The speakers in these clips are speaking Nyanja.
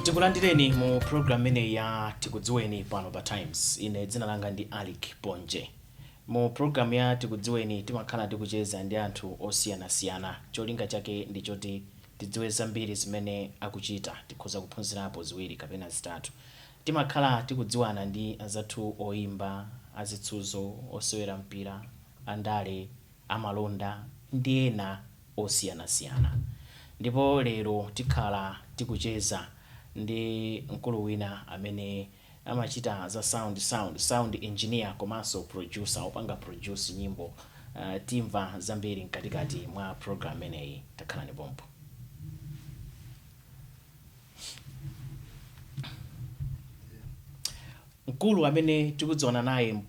Tikulandireni mu program imeneyi ya Tikudziweni pano pa Times. Ine dzina langa ndi Alick Ponje. Mu program ya Tikudziweni timakhala tikucheza ndi anthu osiyanasiyana. Cholinga chake ndi choti tidziwe zambiri zimene akuchita, tikhoza kuphunzirapo ziwiri kapena zitatu. Timakhala tikudziwana ndi anzathu oimba, azitsuzo, osewera mpira, andale, amalonda ndi ena osiyanasiyana. Ndipo lero tikhala tikucheza ndi mkulu wina amene amachita za sound engineer komanso producer, opanga produce nyimbo. Timva zambiri mkatikati mwa program imeneyi. Takhalani pompo. Mkulu amene tikudziwana naye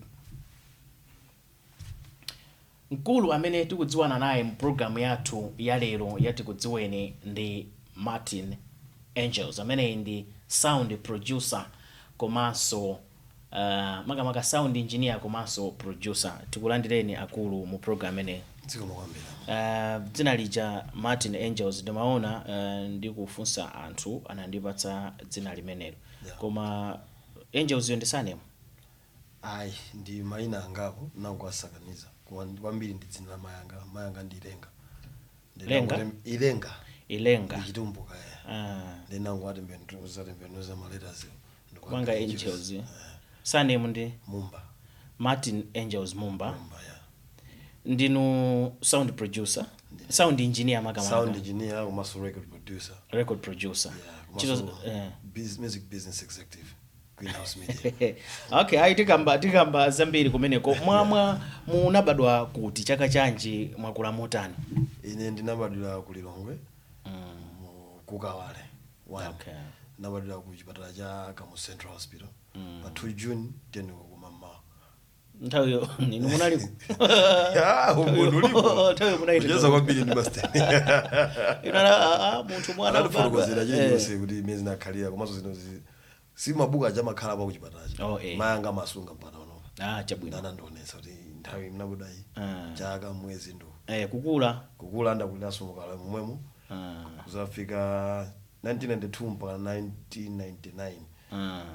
Mkulu amene tikudziwana naye mu program yathu ya lero ya Tikudziweni ndi Martin Angels. Ameneyi ndi sound producer komanso makamaka sound engineer komanso producer. Tikulandireni akulu mu program imeneyi. Zikomo kwambiri. Dzina lija Martin Angels ndimaona ndikufunsa anthu anandipatsa dzina limenelo. Koma Angels yo ndi surname? Ayi, ndi mayina angapo nangowasakaniza, koma kwambiri ndi dzina la mayi anga. Mayi anga ndi Ilenga. Lenga? Ilenga. Ilenga. Ndi Chitumbuka, eh. Ah. Ndinangowatembenuza ma letters. Kupanga Angels. Surname ndi? Mumba. Martin Angels Mumba. Mumba, yeah. Ndinu sound producer, sound engineer makamaka. Sound engineer komanso record producer. Record producer. Yeah, Ntchito komanso music business executive. Greenhouse Media. Okay, ayi, tikamba zambiri kumeneko. Mwa munabadwa kuti, chaka chanji, mwakula motani? Ine ndinabadwira ku Lilongwe, mu Kukawale 1. Ndinabadwira ku chipatala cha Kamuzu Central Hospital pa 2 June 10 kumamawa. Nthawiyo inu munaliko? Ah, umboni ulipo. Nthawiyo munaiti? Kucheza kwambiri ndi Basteni. Inu munthu mwana Anatifotokozera ubadwa. chilichonse kuti imene zinakhalira, komanso zino si mabuku aja amakhala pa kuchipatalacho. Oh, eh. Mayi anga amasunga mpaka pano. Ah, chabwino. Anandionetsa kuti nthawi mnabwadayi, chaka, mwezi ndo Kukula. Kukula, ndakuliranso mukala momwemo kuzafika 1992 mpaka 1999.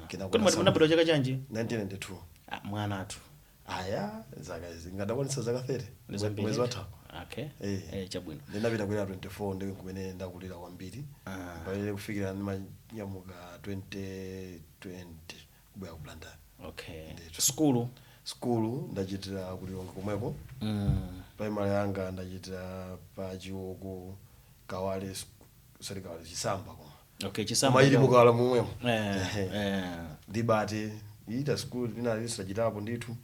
Kena Kodi kuna mwati munabadwa chaka chanji? 1992. Ah, mwana athu. Aya, zaka izi ngadakwanitsa zaka 30 Ndi zambiri. mwezi watha. Okay. Eh. Chabwino. Ndinapita kwera 24, ndi kumene ndakulira kwambiri pamene kufikira ndimanyamuka 2020 kubwera ku Blantyre. Ndithu. Skulu? Skulu ndachitira ku Lilongwe komweko. Primary yanga ndachitira pa Chiwoko, Kawale, sorry, Kawale, Chisamba koma. Okay, Chisamba. Koma ili mukawala momwemo. Ndibate ita school ina lisachitapo ndithu.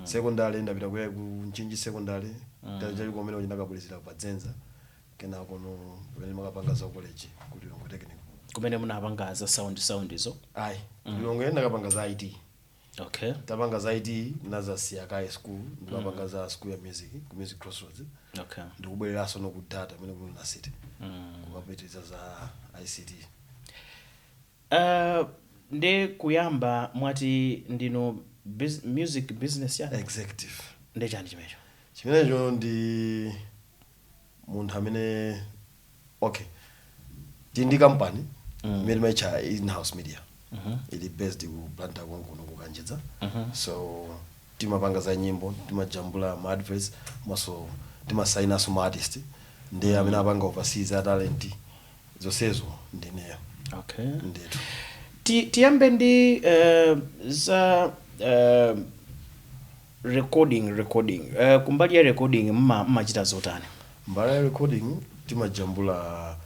Secondary ndapita kuya ku Mchinji Secondary. Ndachali kumene ndakabwerezera pa Dzenza, kenako no pamene makapanga za college ku Lilongwe Technical. Kumene munapanga za sound izo? Ayi, Lilongwe ndakapanga za IT. Tapanga za IT, nazasiya kaye school, ndikapanga za school ya music ku Music Crossroads. Ndikubwereranso no ku data amene kuno na city kukapitiriza za ICT. Ndi kuyamba mwati ndinu music business yani? Executive. Ndi chani chimenecho? Chimenecho ndi munthu amene, okay, tili ndi company imene timaitcha In-House Media. Ili based ku Blantyre konkuno ku Kanjedza. So timapanga za nyimbo, timajambula ma adverts, komanso timasainanso ma artist ndi amene apanga overseas a talent, zonsezo ndineyo. Ndithu. Tiyambe ndi za recording. Kumbali ya recording mmachita zotani? Mbali ya recording timajambula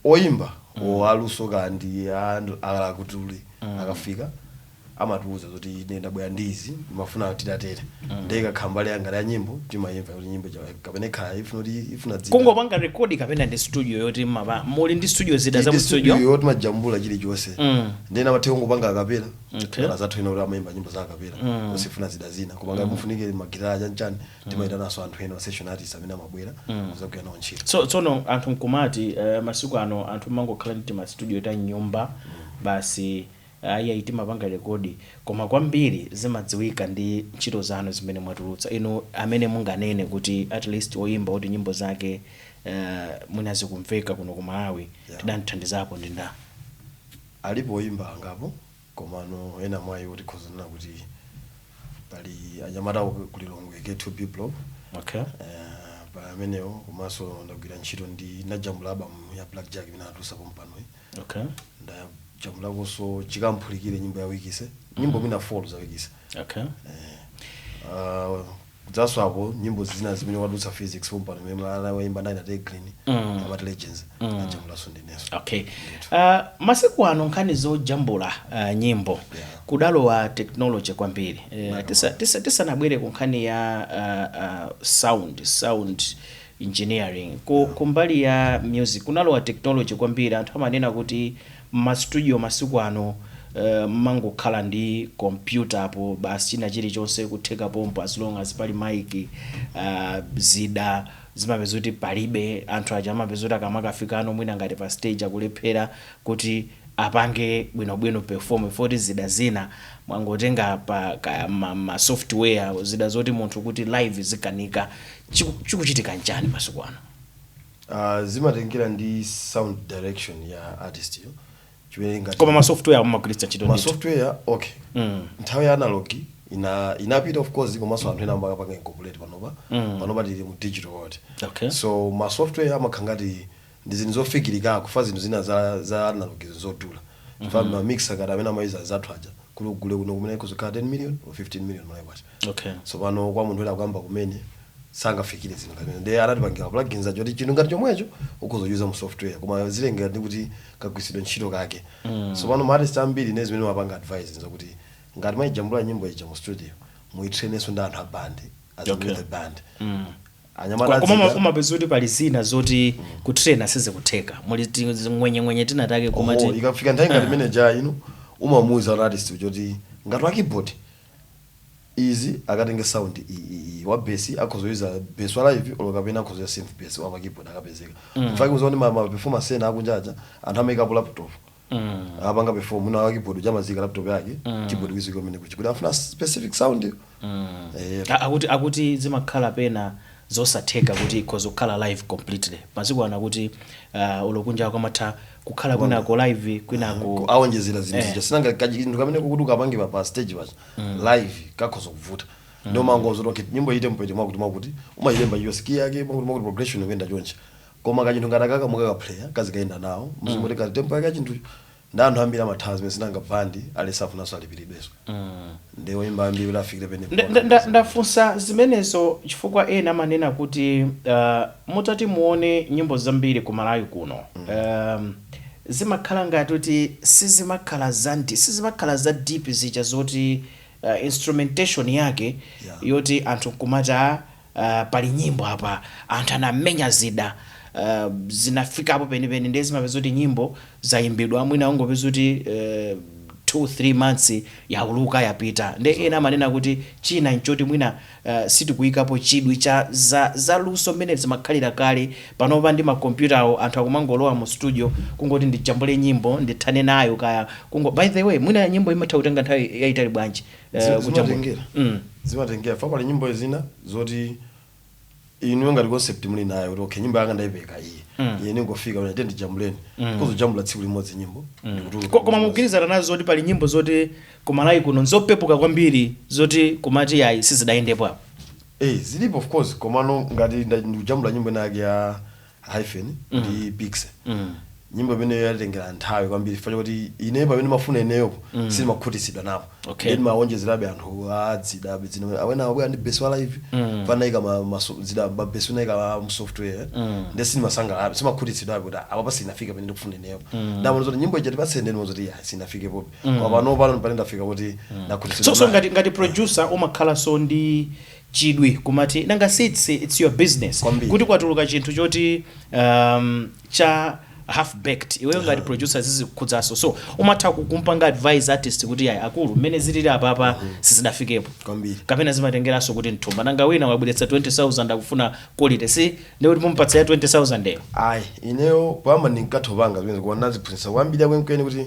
oyimba o aluso kandi akakutuli akafika amatiuza kuti ine ndabwera ndizi, ndimafuna titatere. Ndiye ikakhala mbali yanga ya nyimbo, timayimva kuti nyimbo kapena ikhala ifuna kuti ifuna dzina. Kungopanga record kapena ndi studio yoti mmapa, muli ndi studio, zida za mu Ndi studio? Studio timajambula chilichonse. Ndena amathe kungopanga a cappella. Kana zathu ena kuti amayimba nyimbo za a cappella, osifuna zida zina, koma ngati mufunike magitara, chanchani, timayitananso anthu ena, session artist amene amabwera kuzagwira nawo ntchito. So tsono anthu nkumati masiku ano anthu mangokhala ndi tima studio ta nyumba basi, ayi, timapanga record. Koma kwambiri zimadziwika ndi ntchito zanu zimene mwatulutsa inu. Amene munganene kuti at least oyimba kuti nyimbo zake mwina zikumveka kuno ku Malawi, tidamthandizapo ndi nda? Alipo oyimba angapo, komano ena mwa iwo tikhoza nena kuti pali anyamata ku Lilongwe, K2B Block. Pa amenewo, komanso ndagwira ntchito ndi najambula album ya Black Jack imene anatulutsa pompanoyi. Ndajambulakonso Chikamphulikire, nyimbo ya Wikise, nyimbo mina 4 za Wikise. Kudzaso apo nyimbo zina zimene wadutsa Physics pompano, imene anayimba ndani, Ate Green, amati Legends, najambulanso ndineso. Okay, masiku ano nkhani zojambula nyimbo kudalowa technology kwambiri. Tisanabwere ku nkhani ya sound engineering, kumbali ya music kunalowa technology kwambiri. Anthu amanena kuti ma studio masiku ano mangokhala ndi computer apo basi, china chilichonse kutheka pompo, as long as pali mic. Zida zimapeza kuti palibe. Anthu aja amapeza kuti akamakafikano mwina ngati pa stage akulephera kuti apange bwinobwino perform, foti zida zina mwangotenga pa ma software, zida zoti munthu kuti live zikanika. Chikuchitika nchani masiku ano? Zimatengera ndi sound direction ya artist yo, chimene ngati Koma ma software amagwiritsa ntchito ma ndithu? Software, okay. Nthawi ya analog inapita, of course, komanso anthu ena ambakapanga incorporate panopa. Panopa tili mu digital world. So ma software amakhala ngati ndi zinthu zofikirika, kufa zinthu zina za analog zodula. Mm ma mixer kati amene amayiza zathu aja, kuti ugule kuno kumene kuzikhala 10 million or 15 million Malawi kwacha. So pano kwa munthu wina akuyamba kumene sangafikire zinthu kamene, ndiye anatipangira plugins acho kuti chinthu ngati chomwecho ukhoza mu software, koma zilengera ndi kuti kagwiritsidwe ntchito kake. So pano ma artist ambiri ne zimene mapanga advice nzakuti ngati mwayijambula nyimbo ija mu studio, muyitrainenso ndi anthu a band, as with the band. Anyamata Koma umapeza kuti pali zina zoti kutraina sizikutheka, muli ng'wenyeng'wenye tinatake Oho, komati ikafika nthawi ngati manager inu umamuuza kuti artist choti ngati wa keyboard izi akatenge sound iyi, wa bass akhozoiza bass wa live olo kapena akhozoiza synth bass wa pa keyboard akapezeka. In fact, muzaone ma performance ena akunjaja, anthu amayikapo laptop, apanga perform una wa keyboard chamazika laptop yake, keyboard kwizika kumene kuchi kuti afuna specific sound. Akuti zimakhala pena zosatheka kuti ikhoza kukhala live completely masiku ano, akuti ulokunja kwamatha kukhala kwinako live, kwinako Awonjezera zinthu zija. Sinanga kachinthu kamene kuti ukapange pa stage pacha live kakhoza kuvuta, ndio mangozo kuti okay, nyimbo ite mpete mwakuti mwakuti, umayilemba iyo skill yake mwakuti mwakuti, progression ikuyenda chonchi, koma kachinthu ngati akaka mukakaplaya kazikayenda nawo muzimoti kati tempo yake chinthu ndi anthu ambiri amathawa zimene sinanga bandi alisafunanso alipiridwenso, ndi oyimba ambiri kuti afikire pene. Ndafunsa zimenezo chifukwa ena amanena kuti mutati muone nyimbo zambiri ku Malawi kuno, zimakhala ngati kuti sizimakhala za sizimakhala za deep zija zoti instrumentation yake yoti anthu nkumati pali nyimbo apa, anthu anamenya zida, zinafikapo penipeni. Ndiye zimapeza kuti nyimbo zayimbidwa, mwina ungopeza kuti 2 3 months yauluka, yapita. Nde ena amanena kuti china nchoti mwina sitikuyikapo chidwi cha za luso mmene zimakhalira kale. Panopa ndi makompyutawo, anthu akumangolowa mu studio kungoti ndijambule nyimbo ndithane nayo kaya kungo. By the way, mwina nyimbo imatha kutenga nthawi yayitali bwanji kujambula? Zimatengera. Zimatengera fa pali nyimbo zina zoti inu ngati concept muli nayo kuti okay, nyimbo yanga ndayipeka iyi, ine ningofika kuti ndijambuleni, kuzojambula tsiku limodzi nyimbo ndikutuluka. Koma mukugwirizana nazo zoti pali nyimbo zoti kumalawi kuno nzopepuka kwambiri, zoti kumati ayi, sizidayendepo apo? Zilipo, of course, komano ngati ndikujambula nyimbo inake ya Hyphen ndi Pixie, nyimbo imeneyo yatengera nthawi kwambiri chifukwa choti ine pamene mafuna ineyopo sindimakhutitsidwa napo. Then mawonjezerabe anthu adzida zina, awena abwera ndi bass wa live, panayika zida ma bass unayika mu software, nde sindimasangalabe, simakhutitsidwabe kuti apa sinafika pamene ndikufuna ineyo. Ndamona zoti nyimbo ija tipatse ndeni zoti ya sinafike pobe, koma pano pano ndafika kuti ndakhutitsidwa So nayo. Ngati producer umakhalanso ndi chidwi kumati nanga si it's your business, Kwambiri. kuti kwatuluka chinthu choti cha half baked, iweyo ngati producer zizikukhudzaso, so umatha kumpanga advise artist kuti ayi akulu, mmene zilili apapa sizidafikepo? Kwambiri. Kapena zimatengeranso kuti mthumba, nanga wina wabweretsa 20,000 akufuna quality, si ndikuti mumpatsa ya 20,000 eyo? Ayi, ineyo poyamba ndinkathopanga zimene, koma ndaziphunzitsa kwambiri akwenikweni kuti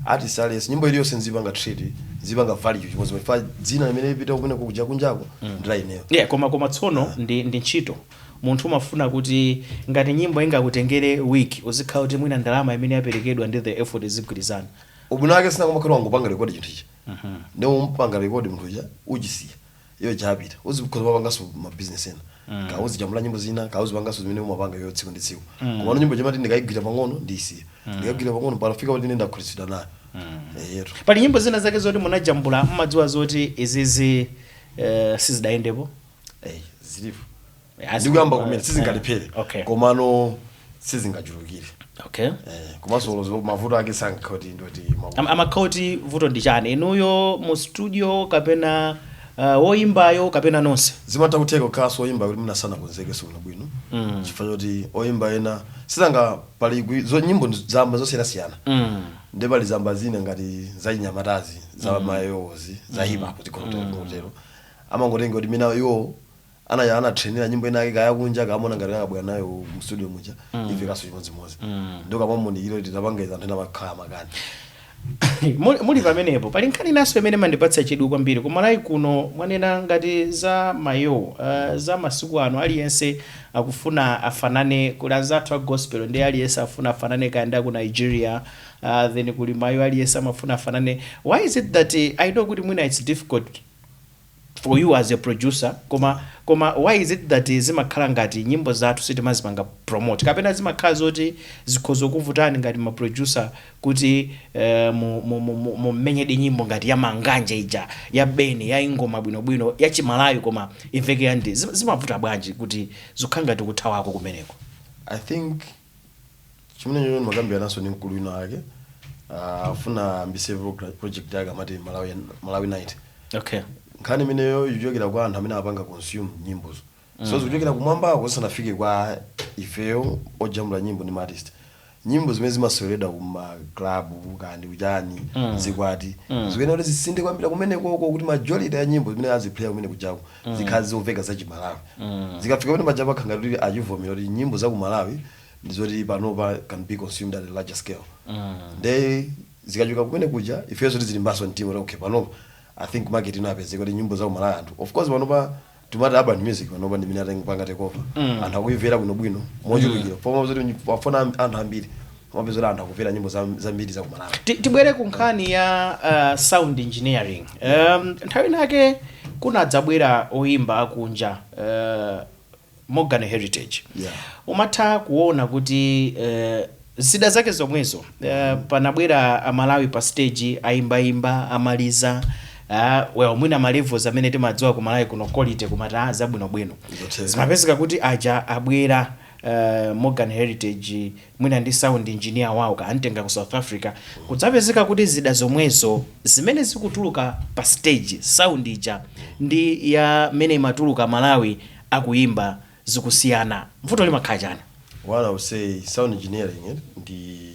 artist aliyense nyimbo iliyonse nzipanga treat, nzipanga value chimodzi, fa dzina limene lipita kumene kuja kunjako ndila ineyo. Yeah, koma tsono ndi ntchito. Munthu umafuna kuti ngati nyimbo ingakutengere week, uzikhala kuti mwina ndalama imene yaperekedwa ndi the effort izigwirizana. Ubwino wake sina kumakhala wangopanga record chinthu ichi, ndi umpanga record munthu uja, uchisiya iyo chapita, uzikhoza mapanganso ma business ena, ka uzijambula nyimbo zina, ka uzipanganso zimene umapanga iyo tsiku ndi tsiku. Komano nyimbo chimati ndikayigwira pang'ono, ndiyisiya, ndikayigwira pang'ono, palafika kuti ine ndakhutitsidwa nayo. Yetu. Pali nyimbo zina zake zoti munajambula, mmadziwa zoti izizi sizidayendepo? Eh, zilipo. Ndikuyamba kumene sizingalephere, komano sizingachulukire. Komanso mavuto ake sankhoti ndoti mavuto. Amakhala kuti vuto ndi chani? Inuyo mu studio kapena woyimbayo kapena nonse? Zimatha kutheka kukhalanso oyimba kuti mwina sanakonzekenso bwinobwino, chifukwa choti oyimba ena sizanga pali nyimbo ndi zamba zosiyanasiyana. Ndi pali zamba zina ngati zachinyamatazi, za mayozi, za hip hop, zikotero amangotenga kuti mina iwo ana anatrainira nyimbo ina ake kaya kunja, kamona ngati akabwera nayo mu studio muja, ife kaso chimodzimodzi, ndo kamamunikiro kuti tapanga izi, anthu ena amakhala makani. Muli pamenepo, pali nkhani inanso imene mandipatsa chidwi kwambiri kumalawi kuno. Mwanena ngati za mayo, za masiku ano, aliyense akufuna afanane. Kuli anzathu a gospel, ndi aliyense afuna afanane kayanda ku Nigeria, then kuli mayo, aliyense amafuna afanane. Why is it that, I know kuti mwina it's difficult for you as a producer, koma why is it that zimakhala ngati nyimbo zathu sitimazipanga promote, kapena zimakhala zoti zikhoza kuvutani ngati ma producer kuti mumenyedi nyimbo ngati ya Manganje ija, ya Beni, ya ingoma bwinobwino ya Chimalawi, koma imveke yandi? Zimavuta bwanji kuti zikukhala ngati kuthawako kumeneko? I think chimene chomwe makambiranaso ndi mkulu wina wake, afuna ambise project yake amati Malawi Night. Nkhani imeneyo ikuchokera kwa anthu amene apanga consume nyimbozo, so zikuchokera kumwambako zisanafike kwa ifeyo ojambula nyimbo ndi ma artist. Nyimbo zimene zimaseweredwa kuma club kandi kuchani, zikwati, zikuyenera kuti zisinde kwambiri kumenekoko, kuti majority ya nyimbo zimene aziplaya kumene kujako zikhale zomveka za Chimalawi. Zikafika pamene paja pakhala ngati kuti achivomera kuti nyimbo za ku Malawi ndizoti panopa can be consumed at a larger scale. Nde zikachoka kumene kuja, ifenso tizilimbanso mtima kuti okay, panopa I think market ino apezeka kuti nyimbo za ku Malawi anthu, of course panopa timati urban music panopa ndimene atengapanga take over, anthu akuimvera bwinobwino mochulukira, pomwe zoti wafuna anthu ambiri amapeza kuti anthu akumvera nyimbo zambiri za ku Malawi. Tibwere ku nkhani ya sound engineering. Nthawi inake kunadzabwera oyimba akunja, Morgan Heritage. Umatha kuona kuti zida zake zomwezo, panabwera Amalawi pa stage, ayimbayimba, amaliza, well, mwina ma levels amene timadziwa ku Malawi kuno, quality kumati zabwinobwino. Zotheka. Zimapezeka kuti aja abwera, Morgan Heritage, mwina ndi sound engineer wawo kaamtenga ku South Africa, kudzapezeka kuti zida zomwezo zimene zikutuluka pa stage, sound ija ndi ya mene imatuluka Malawi akuyimba zikusiyana. Vuto limakhala chani? One, I would say sound engineering, ndi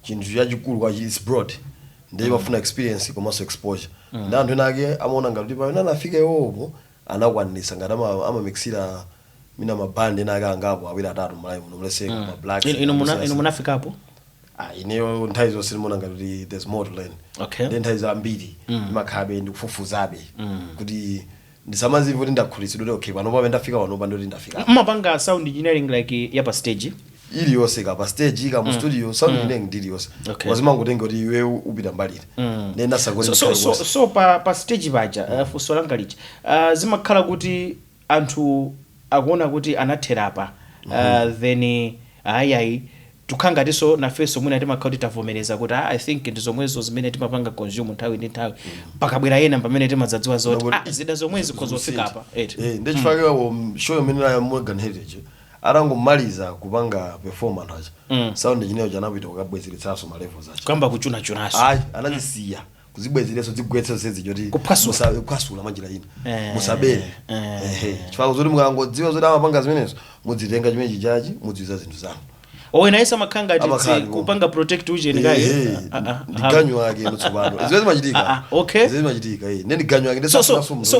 chinthu chachikulu kwa, it's broad, ndiye imafuna experience komanso exposure. Ndi anthu ena ake amaona ngati kuti pamene anafika iwopo anakwanitsa, ngati amamixira mina mabandi ena ake angapo, awiri, atatu Malawi muno, mleseko ma Blacks. Inu munafikapo? Ah, ineyo nthawi zonse ndimaona ngati kuti there's more to learn. Ndi nthawi zambiri ndimakhabe ndikufufuzabe kuti ndisamazive kuti ndakhutitsidwa kuti okay, panopa pamene ndafika panopa ndoti ndafika. Mmapanga sound engineering like ya pa stage? Iliyonse, ka pa stage, ka mu studio, sound engineering ndi iliyonse. Wazimangotenga kuti iwe upita mbalire, ndi ndasakoti. So pa stage paja, funso langa lija, zimakhala kuti anthu akuona kuti anathera apa, then ayiayi, tukhala ngatinso nafenso mwina timakhala kuti tavomereza kuti I think ndi zomwezo zimene timapanga consume nthawi ndi nthawi. Pakabwera ena pamene timadzadziwa zoti zida zomwezi zikhoza kufika apa eti. Eh, ndi chifukwa show imene ya Morgan Heritage atangomaliza kupanga perform anthu aja, sound engineer uja anapita kukabwezeretsanso ma levels aja. Kuyamba kuchunachunaso. Ayi, anazisiya kuzibwezeretsa, zigwetsa zezi choti Kuphwasula. Kuphwasula mwanjira ina, musabere. Ehe, chifukwa zoti mukangodziwa zoti amapanga zimenezo, mudzitenga chimene chichachi, mudziwiza zinthu zanu. Owena yesu amakhala ngati Amakhala kupanga protect ujeni kaye. Ehe, ndi ganyu ake mutsopano, zimene zimachitika. Okay. Zimene zimachitika, eh, ndi ganyu ake.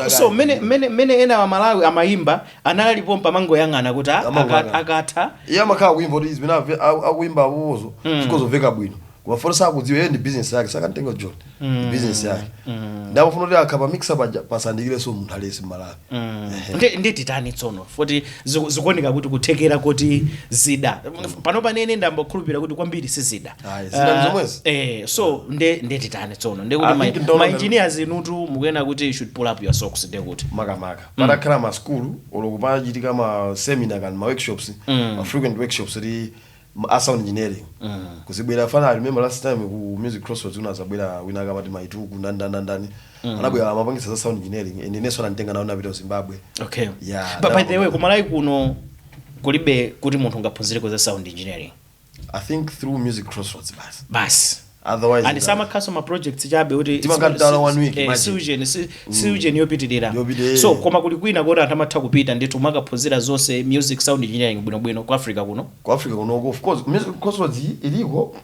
So mene ena wa Malawi amayimba analipo pamangoyang'ana kuti Amangoyang'ana. akatha. Iye amakhala kuimba kuti zimene akuimba apozo zikozomveka bwino. Koma folo sakudziwa, iye ndi business yake, sakantenga John, ndi business yake. Ndamafuna kuti akhapa mixer paja pasandikirenso munthu alesi mmalawi. Ndi titani tsono? Foti zikuoneka kuti kuthekera kuti zida pano panene ndambokhulupirira kuti kwambiri sizida. Ayi, zida ndi zomwezi. So nde titani tsono? Ndekuti I think ma engineers inutu mukuyena kuti you should pull up your socks, ndekuti Makamaka patakhala ma school olo kupachitika ma seminar kana ma workshops, ma frequent workshops ti a sound engineering kuzibwera fana. I remember last time ku Music Crossroads unazabwera wina akamati Maituku ndani anabwera amapangisa za sound engineering, and inenso ananditenga nawo napita ku Zimbabwe. Yeah. But by the way, kumalawi kuno kulibe kuti munthu ungaphunzireko za sound engineering? I think through Music Crossroads basi. Basi. Otherwise And samakhaso ma projects chabe kuti Timakadala one week, imagine. Siujeni yopitirira. Yopitirira. So koma kuli kwina kuti anthu amatha kupita ndithu makaphunzira zonse, music, sound engineering bwinobwino ku Africa kuno? Ku Africa kuno, of course, Music Crossroads iliko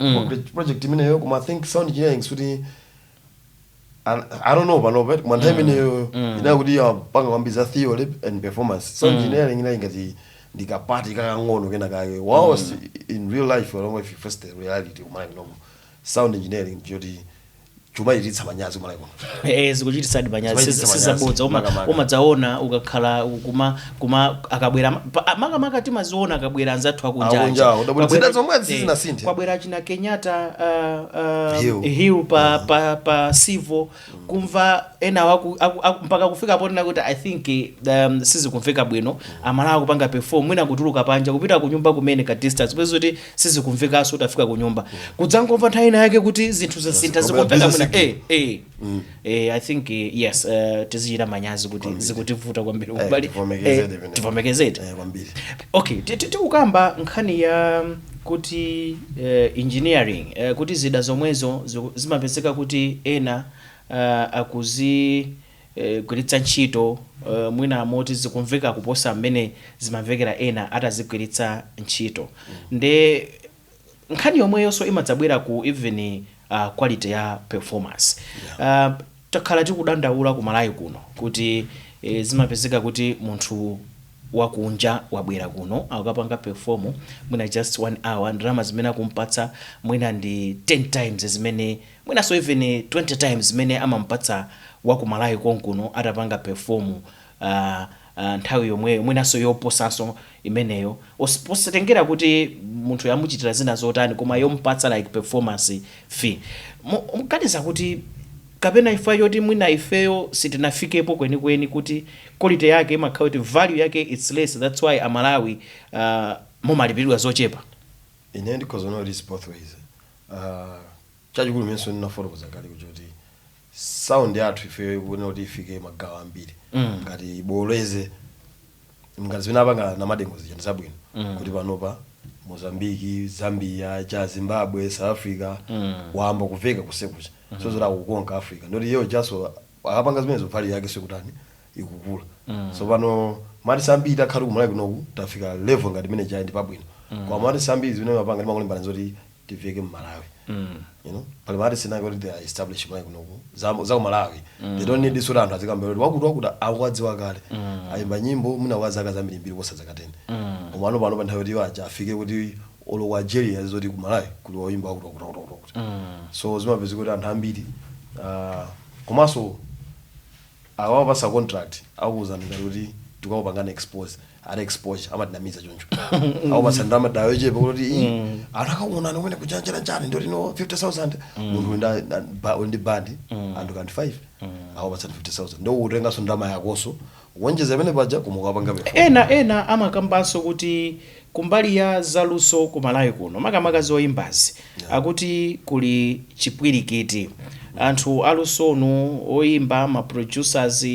project imeneyo, koma I think sound engineering suti I don't know panopa, koma nthawi imeneyo inakuti panga kwambiri za theory and performance. Sound engineering inali ngati ndikapati kakang'ono kena kake, whilst in real life, along if you face the reality, kumalawi kunomo sound engineering choti chumachititsa manyazi kumalawi kuno. Zikuchititsadi manyazi. Zimachititsa Sizabodza. manyazi, makamaka. Umadzaona ukakhala kuma akabwera makamaka timaziona akabwera anzathu akunjaja. Akunjawo, udabwera zida zomwe sizinasinthe. Kwabwera china Kenyatta Hill. Hill pa Civo, kumva ena mpaka kufika ponena kuti I think sizikumveka bwino amalawa kupanga perform, mwina kutuluka panja kupita kunyumba kumene ka distance kwezi kuti sizikumvekanso, utafika kunyumba kudzangomva nthawi ina yake kuti zinthu zasintha, zikumveka busy mwina. signal. I think yes, tizichita manyazi kuti zikutivuta kwambiri. Tivomekezede pene. Tivomekezede. Kwambiri. Okay, tikukamba nkhani ya kuti engineering, kuti zida zomwezo zimapezeka kuti ena akuzi gwiritsa ntchito mwina moti zikumveka kuposa mmene zimamvekera ena atazigwiritsa ntchito. Nde nkhani yomweyonso imadzabwera ku even quality ya performance. Takhala tikudandaula ku Malawi kuno kuti zimapezeka kuti munthu wakunja wabwera kuno akapanga perform mwina just one hour, ndalama zimene akumpatsa mwina ndi 10 times zimene, mwinanso even 20 times zimene amampatsa wakumalawi konkuno atapanga perform nthawi yomweyo, mwinanso yoposanso imeneyo. Posatengera kuti munthu yamuchitira zina zotani, koma yompatsa like performance fee. Muganiza kuti kapena ife yoti mwina ifeyo sitinafikepo kwenikweni kuti quality yake imakhala kuti value yake it's less, that's why Amalawi mumalipiridwa zochepa? Ine ndikhoza know this both ways. Chachikulu imenso ndinafotokoza kale kuti sound yathu ife ikuona kuti ifike magawo ambiri, ngati iboleze, ngati zimene apanga na Madengo zija ndi zabwino, kuti panopa Mozambiki, Zambia, cha Zimbabwe, South Africa, wamba kuveka kusekucha, so zoti akukonka Africa, ndoti iyo jaso akapanga zimenezo value yake sikutani, ikukula. So pano mati ambiri akhali kumalawi kunoku tafika level ngati imene chayi ndi pabwino, koma mati ambiri zimene mapanga ndimakulimbana zoti tiveke mmalawi. Pali mati sinake kuti they are established malawi kunoku, za ku Malawi, they don't need this kuti anthu azikambira kuti wakuti wakuti akuwadziwa kale, ayimba nyimbo mwina kwa zaka zambirimbiri kuposa zaka 10. Koma ano pano pa nthawi yoti aja afike kuti olo ku Algeria zoti ku Malawi kuli woyimba wakuti wakuti wakuti wakuti. So zimapezeka kuti anthu ambiri, komanso akawapasa contract akuwuzani ngati kuti tikawapangana expose ati exposure, amatinamiza choncho, akupasa ndalama dayo yochepa kuti ii, anthu akakuonani kumene kuchanjera njani, ndoti no 50,000 munthu uli ndi bandi anthu kanti 5 akupasani 50,000, ndo utenganso ndalama yakonso kuonjeza pamene paja koma ukapanga perform. Ena amakambanso kuti kumbali ya zaluso kumalawi kuno, makamaka zoyimbazi, akuti kuli chipwirikiti. Anthu alusonu oyimba, ma producers,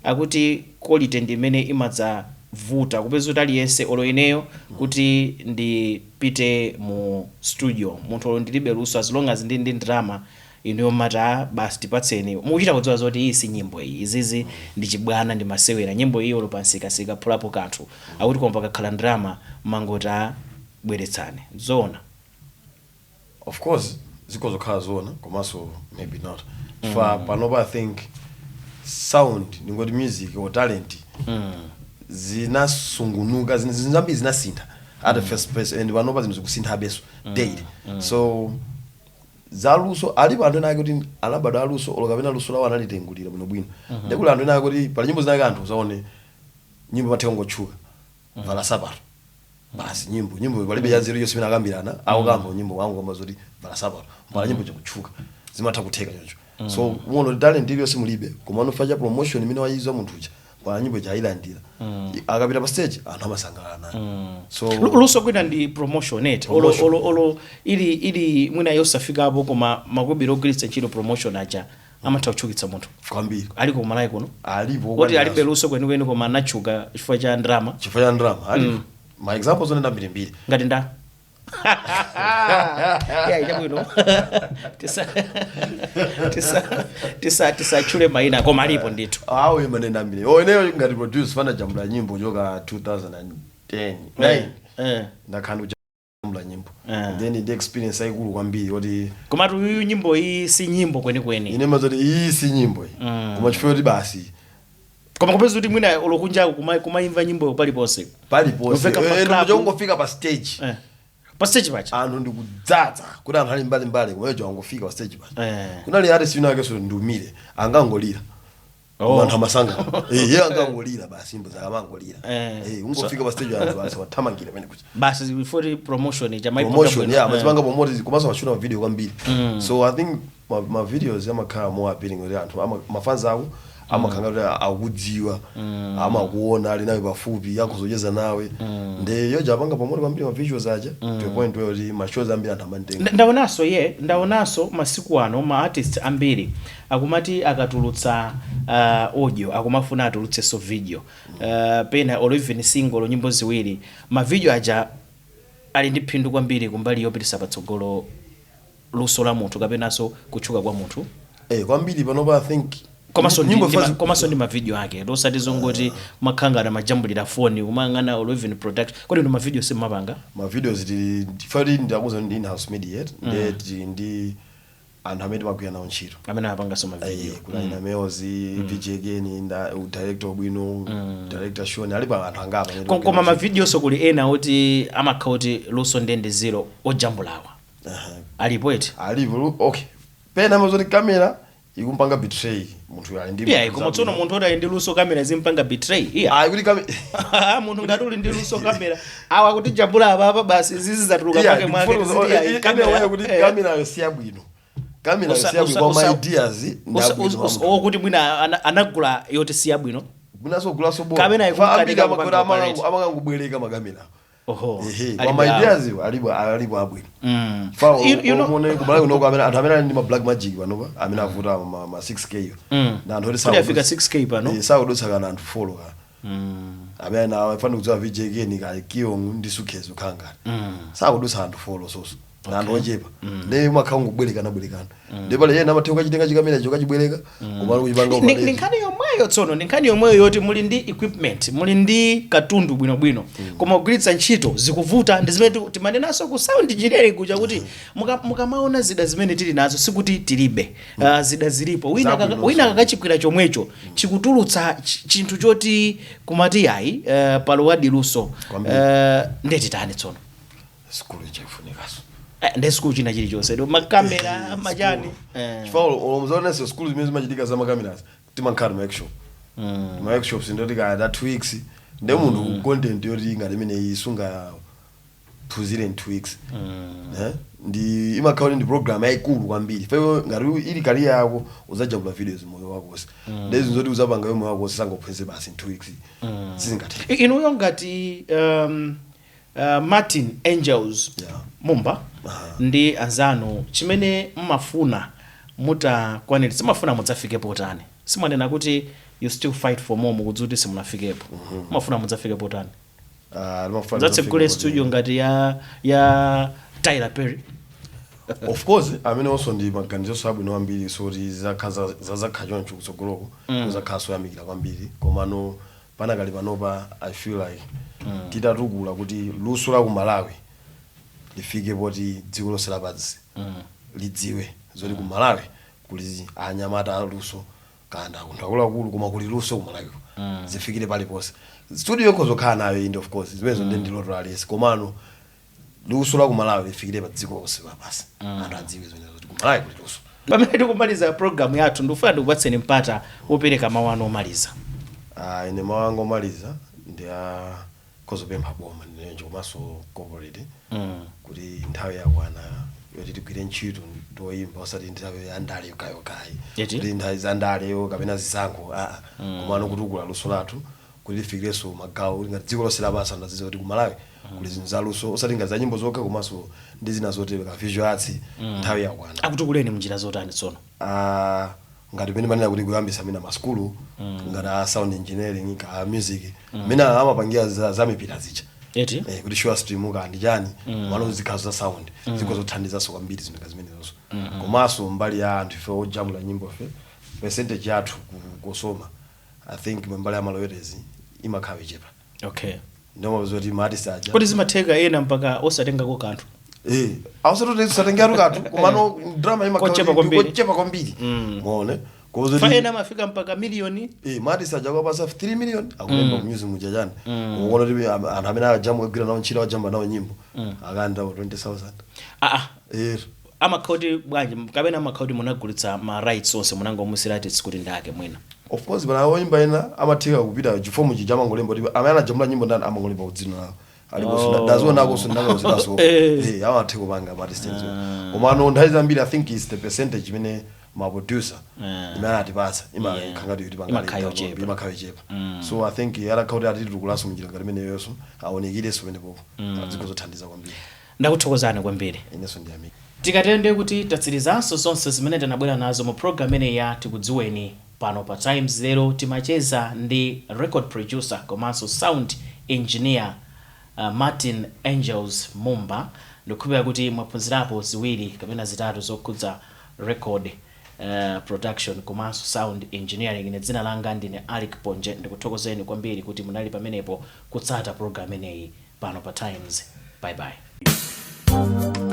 akuti quality ndi imene imadzavuta kupeza kuti aliyense, olo ineyo kuti ndipite mu studio, munthu olo ndilibe luso, as long as ndi ndalama, inuyo mati, "Ah, basi tipatseni." Mukuchita kudziwa zoti iyi si nyimbo iyi, izizi ndi chibwana, ndi masewera, nyimbo iyi olo pansikasika phulapo kanthu. Akuti koma pakakhala ndalama mangoti, "Ah, bweretsani." Zoona? Of course zikhoza zoona, komanso maybe not. Fa panopa I think sound, ndingoti music or talent, zinasungunuka, zinthu zambiri zinasintha at the first place, and panopa zinthu zikusinthabenso daily. So Zaluso alipo anthu ena ake kuti anabadwa aluso, olo kapena luso lawo analitengulira bwinobwino. Ndekuli anthu ena ake kuti pali nyimbo zinake, anthu uzaone nyimbo mathe kungotchuka, "Vala Sapato", basi nyimbo palibe ya nzeru yonse imene akambirana, akukamba nyimbo wangu kamba zoti "Vala Sapato", vala nyimbo chakutchuka, zimatha kutheka choncho. So muono kuti talent iliyonse mulibe, koma unofa cha promotion imene wayizwa munthu uja pa nyimbo chayilandira, akapita pa stage anthu amasangalala naye, so Luso kwina ndi promotion eti, olo Promotion. olo ili mwina yosafikapo, koma makobiri ogwiritsa ntchito promotion aja amatha kutchukitsa munthu. Kwambiri. Aliko kumalawi kuno Alipo. kuti alibe luso kwenikweni koma anatchuka chifukwa cha ndrama. Chifukwa cha ndrama alipo, ma examples onena mbirimbiri. Ngati nda ya chabwino, tisatchule mayina, koma alipo ndithu. Awo manena mbiri o, ineyo ngati producer fana jambula nyimbo choka 2010 9, ndakhala kujambula nyimbo. Then ndi experience ayikulu kwambiri kuti Komatu uyu nyimbo iyi si nyimbo kwenikweni. Ine mazoti iyi si nyimbo iyi, koma chifukwa kuti basi. Koma kupeza kuti mwina olokunjaku kumayimva nyimbo paliponse. Paliponse. Kufika pa club. Chongofika pa stage, Pa stage pacha anthu ndikudzaza kuti anthu ali mbalimbali, kumenecho angofika pa stage pacha, kunali artist wina akenso ndiumire angangolira. Oh. Anthu amasangala, iye angangolira basi, nyimbo zake amangolira. Ungofika pa stage anthu basi wathamangira pamene kucha. Basi for promotion ija. Promotion, yeah, amazipanga promote komanso amashuna ma video kwambiri. So I think ma videos amakhala more appealing kuti anthu mafans ako amakhala kuti akudziwa, amakuona, ali nawe pafupi, akuzocheza nawe. Nde yoja apanga promote kwambiri ma visuals aja to a point where kuti ma shows ambiri anthu amantenga. Ndaonanso ye, ndaonanso masiku ano ma artist ambiri akumati akatulutsa audio akumafuna atulutsenso video, pena or even single, nyimbo ziwiri, ma video aja ali ndi phindu kwambiri kumbali yopitisa patsogolo luso la munthu kapenanso kutchuka kwa munthu. Kwambiri panopa I think Komanso nyimbo komanso ndi mavideo ake, losati zongoti makhangana majambulira foni kumang'ana or even production. Kodi ndo mavideo simmapanga? Ma videos tili fati, ndakuza ndi in-house media, nde tili ndi anthu amene timagwira nawo ntchito amene apanganso mavideo. Kuna ina Meozi, VJ Geni, nda director bwino, director Shoni, alipo anthu angapa amene Koma timagwira mavideo so kuli ena oti amakhala kuti luso ndende zero, ojambulawa alipo eti? Alipo. Okay, pena amazoti kamera ikumpanga betray munthu ali ndi Yeah, koma tsono munthu oti ali ndi luso kamera zimpanga betray? Iya. Ayi, kuti kamera Munthu ngati uli ndi luso, kamera awa kuti jambula apapa basi zizi zatuluka mwake mwake, tiziti ayi, kamera kuti kamera yo si yabwino, kamera yo si yabwino, koma ideas ndabwino. Okuti mwina anagula yoti si yabwino. Munaso gulaso bora. Kamera ikumkanika kupanga operate. Amangangubwereka makamera. Oho. Ehe. Alibe Koma awo. ideas iwo alipo abwino. Fa You know umone kumalawi kunoko amene anthu amene ali ndi ma Black Magic panopa amene avuta ma 6K yo. Na anthu oti Kuti afika 6K pano? Sakudutsa kana anthu 4 ka. Amene na afana kudziwa VJ Ken ka Kiyong ndi Sukhezo khangani. Sakudutsa anthu 4 soso. Na anthu ochepa. Ndi makhala ngubwerekana bwerekana. Ndi pale yena amathe kachitenga chikamera cho kachibwereka kumalo kuchipanga Ndi nkhani yomweyo tsono, ndi nkhani yomweyo yoti muli ndi equipment, muli ndi katundu bwinobwino, koma kugwiritsa ntchito zikuvuta. Ndi zimene timanenanso ku sound engineering kuja kuti mukamaona zida zimene tili nazo, sikuti tilibe. Zida zilipo, wina Zabwinonso. wina akakachigwira chomwecho chikutulutsa chinthu choti kumati ayi, palowadi luso. Kwambiri. Ndetitani tsono? Skulu ichafunikaso. Ndi skulu china chilichonse, makamera machani. Chifukwa olomzaonese skulu zimene zimachitika za macameras, timakhala ma workshop, ma workshops ndoti kaya 2 weeks, nde munthu content yoti ngati imene isunga phunzire in 2 weeks. Ndi imakhala kuti ndi program yayikulu kwambiri. Feyo ngati ili career yako, uzajambula videos moyo wako wonse, ndi zinthu zoti uzapanga moyo wako wonse, sangophunzire basi in 2 weeks, sizingatheke. Inuyo ngati Martin Angels Mumba ndi anzanu, chimene mmafuna mutakwaniritsa, mumafuna mudzafike potani? Simwanena kuti you still fight for more, mukudziwa kuti simunafikepo. Mumafuna mudzafike potani? Ah, limafuna Mudzatsegule mudzafike studio ngati ya Tyler Perry? Of course, amene onso ndi maganizo abwino ambiri, so kuti zazakha choncho kutsogoloko, kuzakhala soyamikira kwambiri. Komano panakali panopa I feel like titatukula kuti luso la ku Malawi lifike poti dziko lonse lapansi lidziwe zoti ku Malawi kuli anyamata aluso, kanda anthu akuluakulu, koma kuli luso ku Malawiko, zifikire paliponse. Studio yokho zokhala nayo inde, of course zimenezo ndi ndiloto lalesi, komano Luso la kumalawi lifikire pa dziko lonse lapansi, anthu adziwe zimenezo kuti kumalawi kuli luso. Pamene tikumaliza programu yathu, ndikufuna ndikupatseni mpata wopereka mawu anu omaliza. Ah, ine mawu anga omaliza ndi a kozopempha boma ndinenjo komanso corporate kuti nthawi yakwana yoti tigwire ntchito ndoyimba, osati nthawi ya ndale yokayokayi, Eti? kuti nthawi za ndaleyo kapena zisankho, aa, komano kutukula luso lathu kuti lifikirenso magawo ngati dziko lonse lapansi, anthu adziwe kuti kumalawi kuli zinthu za luso, osati ngati za nyimbo zokha komanso ndi zina zotero ka visual arts. Nthawi yakwana. Akutukuleni mnjira zotani tsono? Ah, ngati pene manena kuti kuyambisa mina masukulu ngati a sound engineering ka music mina amapangira za mipira zicha, kuti sure stream ka ndi chani, malo zikhazo za sound zikho zothandizanso kwambiri zinthu ngati zimenezonso. Komanso mbali ya anthu ife ojambula nyimbo ife, percentage yathu kusoma, I think mbali ya ma royalties imakhala ichepa. Ndio kuti ma artist aja Kuti zimatheka ena mpaka osatengako kanthu? Eh, awusatotengatu kanthu, komano drama imakhala Kochepa kwambiri. Kochepa kwambiri. Muone fa ena amafika mpaka miliyoni. Eh, ma artist aja kwapasa 3 million akulemba music muja chani, ukuona kuti anthu amene ajamu kagwira nawo ntchito, ajamba nawo nyimbo, akanda 20,000. Aa. Eh. Amakhala bwanji? Kapena amakhala kuti munagulitsa ma rights onse, munangomusira artist kuti ndake mwina? Of course, pana oyimba ena amatheka kupita chifomu chija, amangolemba kuti amene anajambula nyimbo ndani, amangolemba kudzina lawo aliponso. Ndazionako ndakauziraso. Eh, amatheka kupanga ma artist enzo, komano nthawi zambiri I think is the percentage imene ma producer imene anatipatsa imakhala ngati Imakhala yochepa. Imakhala yochepa. So I think atakhala kuti atitukulanso mnjira ngati imeneyonso, aonekerenso penepopo, zikho zothandiza kwambiri. Ndakuthokozani kwambiri. Inenso ndiyamika. Tikatende kuti tatsirizanso zonse zimene tinabwera nazo mu program imeneyi ya Tikudziweni pano pa Times. Lero timacheza ndi record producer komanso sound engineer Martin Angels Mumba. Ndikukhulupirira kuti mwaphunzirapo ziwiri kapena zitatu zokhudza record production komanso sound engineering. Ine dzina langa ndine Alick Ponje. Ndikuthokozeni kwambiri kuti munali pamenepo kutsata program imeneyi pano pa Times. Bye bye.